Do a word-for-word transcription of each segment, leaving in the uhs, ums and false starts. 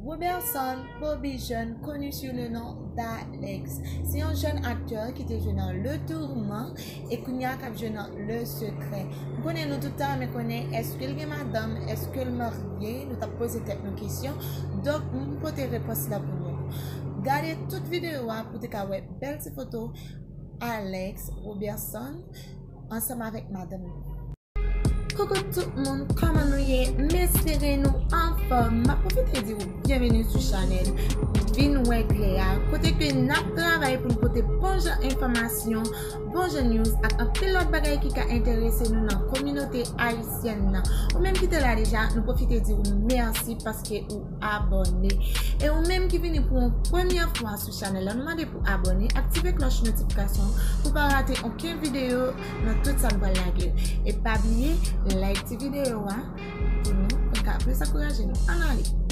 Roberson Bobby Jeune, connu sous le nom d'Alex, se yon jèn aktè ki te jwe nan Le Tourment e kounye a k ap jwe nan Le Secret. M konnen nou tout ta renmen konnen èske l gen madanm, èske l marye, nou t ap poze tèt nou kesyon. Donk, m pote repons la pou nou. Gade tout videyo a pou te ka wè bèl ti foto Alex Roberson ansanm avèk madanm li. Koukou tout moun, kòman nou ye? M espere nou anfòm. M ap pwofite di w byenveni sou chanèl Vin Wè Klè a, kote ke n ap travay pou n pote bon jan enfòmasyon, bon jan news ak anpil lòt bagay ki ka enterese nou nan kominote ayisyèn nan. Ou menm ki te la deja, nou pwofite di w mèsi paske ou abòne. E ou menm ki vini pou yon premyè fwa sou chanèl la, nou mande pou abòne, aktive klòch notifikasyon pou pa rate okenn videyo nan tout sa n pral lage. E pa bliye, like ti videyo a pou nou, pou n ka plis ankouraje nou. Ann ale!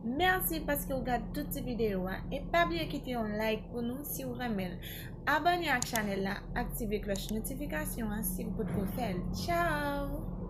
Mèsi paske w gad tout ti videyo a. E pa bliye kite yon like pou nou si w renmen l. Abòne ak chanèl la, aktive klòch notifikasyon an si w potko fè l. Tchao!